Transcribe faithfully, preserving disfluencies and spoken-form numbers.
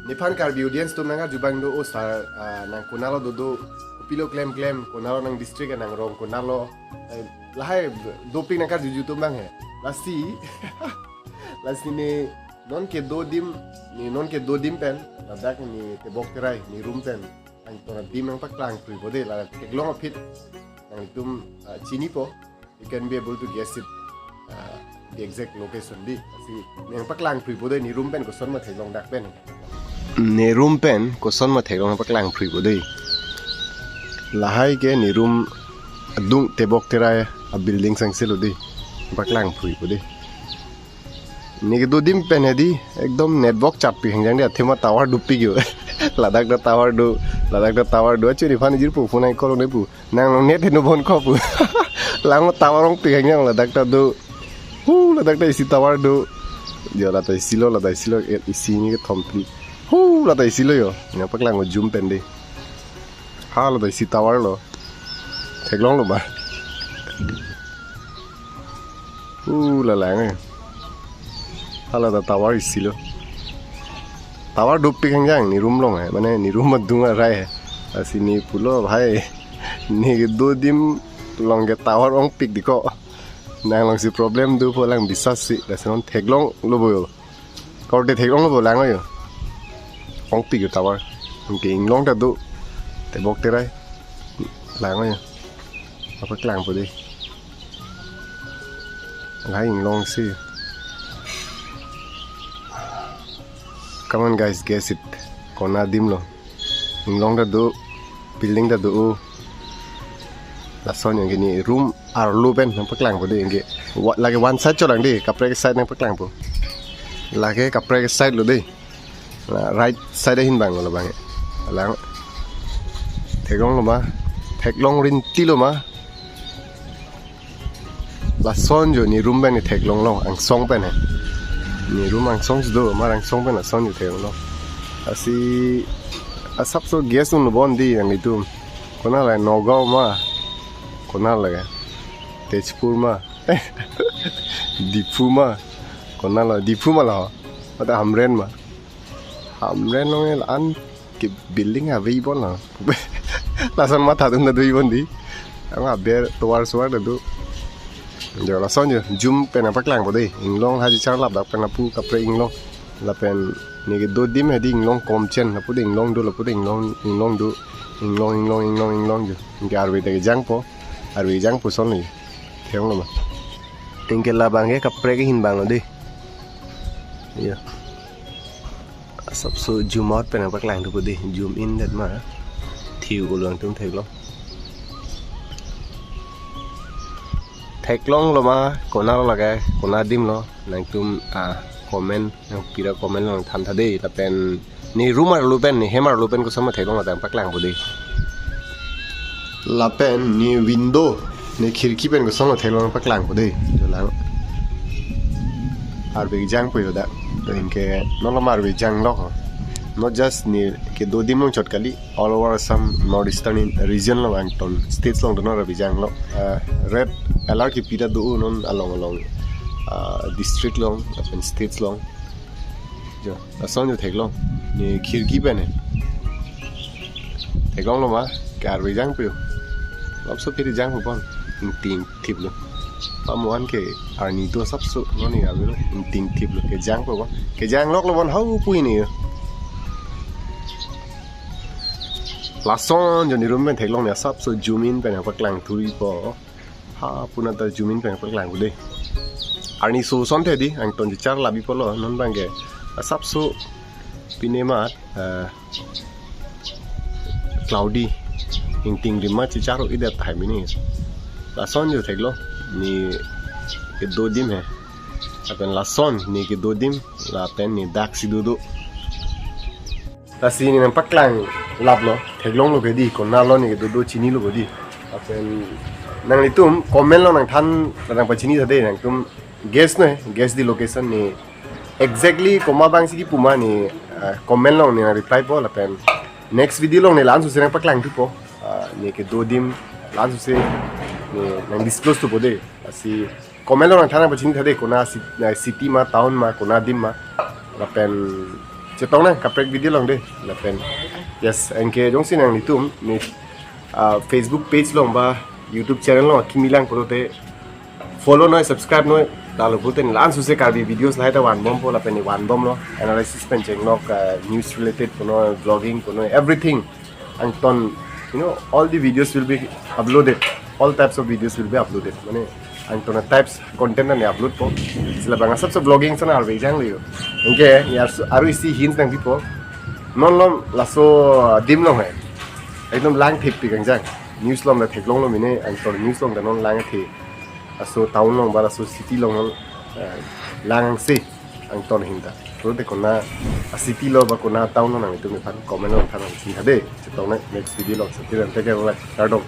Nephan Karbi audience atum nangkarju abang do, "O sir, ah, nang konatlo dodo, kopilo klemklem, konatlo nang district, nang rong konatlo?" Eh, lahai dopik nangkarjuju atum abang he. Lasi, lasi ne non kedo adim, ne non kedo adim pen, ladak ne tebok terai, ne room pen angton adim nangpaklang phruipo dei, la theklong aphi nanglitum, ah, chinipo. You can be able to guess it, uh, the exact location dei. Lasi ne nangpaklang phruipo dei, ne room pen kosonma theklong dak pen. Ne room pen kosonma theklong paklang phruipo dei. Lahai ke ne room adung tebok terai a-building sangse lo dei. Paklang phruipo dei. Ne kedo adim pen he dei, ekdom network chotpik hangjang dei, athema tower dopik yo. Ladak ta tower do, ladak ta tower do, achui nephan jirpo phone ai kolong nepu. Nang long net heno bon ko pu. Lang tower ongpik hangjang ladak ta do. Hu, ladak ta isi tower do. Yo, la ta isi lo, la ta isi lo, eh, isi ne kethom phli. Hu, la ta isi lo yo. Nangpaklang o zoom pen dei. Ha, la ta isi tower lo. Theklonglo ma? Hu, la lang eh. Hala ta tower isi lo. Tower dopik hangjang ne room along he. Mane ne room adung arai he. Lasi ne pulo, "Bhai, ne kedo adim along ke tower ongpik dei ko. Nang alongsi problem dopo lang bisas si." Lasi non theklonglo bo yo. Korte theklonglo bo lang yo. Ongpik yo tower. Anke inglong ta do. Tebok terai. Lang yo. Apa klangpo dei. Lahai inglong si. Come on guys, guess it. Konat adim lo. Inglong ta do, building ta do. Lason anke ne room arlo pen nangpaklangpo dei anke. Wa-, lake one side cholang dei, kaprek side nangpaklangpo. Lake kaprek side lo dei. La right side ahin abang lo abang. Lang. Theklonglo ma. Theklong rinti lo ma. Lason jo ne room pen ne theklonglo, angsong pen he. Ne room angsong si do, mar angsong pen lason jo theklonglo. Lasi asapso guess un bon dei nanglitum. Konat la, Nagaon ma. Konat la ke. Tezpur ma. Diphu ma. Konat la, Diphu ma la ho. Mate Hamren ma. Hamren along la-an ke building ave bon la. Lason matha atum ta do bon dei. Ang aber tovar sovar ta do. Jo lason jo zoom pen nangpaklangpo dei. Inglong ha kacharlap dak pen lapu kaprek inglong. Lapen ne kedo adim he dei inglong komchen. Lapu dei inglong do, lapu dei inglong, inglong do. Inglong, inglong, inglong, inglong jo. Anke arve ta kejangpo. Arve kejangpo ason lo. Theklonglo ma. Anke labang ke kaprek ahin abang lo dei. Yo. Asapso zoom out pen nangpaklang thupo dei, zoom in det ma. Thiu ko lang atum theklong. Theklonglo ma, konat lo lake, konat adim lo, nangtum, ah, comment, nangpi ra comment along than tha dei, lapen ne room arlo pen, ne hem arlo pen kosonma theklong ladak paklangpo dei. Lapen ne window, ne khirki pen kosonlo theklong paklangpo dei. Jo lang. Arve kejangpo yo dak. To anke non lo ma arve janglok. Not just ne kedo adim along chot kali, all over Assam, North Eastern in region along angton states along donon arve janglok. Ah, red alert kipi ta do non along along, ah, district along, lapen states along. Jo, lason jo theklong. Ne khirki pen he. Theklonglo ma, ke arve jangpo yo. Lapso phiri jangpo bon. Ingting thip lo. Pamohan ke arni do asapso, non ne ave lo. Ingting thip lo, kejangpo bon. Kejangloklo bon, hau pu ne yo. Lason jo ne room pen theklong ne asapso zoom in pen paklang thuripo. Ha, puna ta zoom in pen paklangpo dei. Arni so asonte dei, angton kacharlap bipo lo, non abang ke. Asapso pine ma, eh, cloudy. Ingting rim ma kachechar-o-edet tahai mini. Lason jo theklong, ne kedo adim he. Lapen lason, ne kedo adim, lapen ne dak si dodo. Lasi ne nangpaklanglaplo, theklonglo ke dei, konatlo ne kedo do chinilo ke dei. Lapen nanglitum comment along nangthan, nangpachini tha dei, nangtum guess noi, guess the location ne exactly komat abang si kipu ma ne, ah, comment along ne nang reply po lapen next video along ne la-an suse nangpaklang thupo, ah, ne kedo adim la-an suse ne nang disclose thupo dei. Lasi comment along nangthan nangpachini tha dei, konat ci-, eh, city ma, town ma, konat adim ma. Lapen Chetong nang kaprek video along dei lapen. Yes, anke jongsi nanglitum ne ah, Facebook page along ba YouTube channel along kimi lang pulote follow noi, subscribe noi, lalu pulote la-an suse Karbi videos lahai ta vanbompo lapen vanbomlo, analysis pen chenglok, ah, news related punon, vlogging punon, everything. Angton, you know, all the videos will be uploaded. All types of videos will be uploaded. Mane angton types content nangli uploadpo. Sila bang asap sa vlogging sana arve jang liyo. Anke ni arsu aru isi hints nangpipo. Non lom laso adim along he. Ekdom lang thepik angjang. News along ta theklonglo mine, angton news along ta non lang the. Laso town along ba laso city along non, eh, lang angse angton ahin ta. Pulote konat a-city lo ba konat a-town lo nanglitum aphan comment along than nangchini tha dei. Chetong nang next video along. So till then, take care, bye bye. Kardom.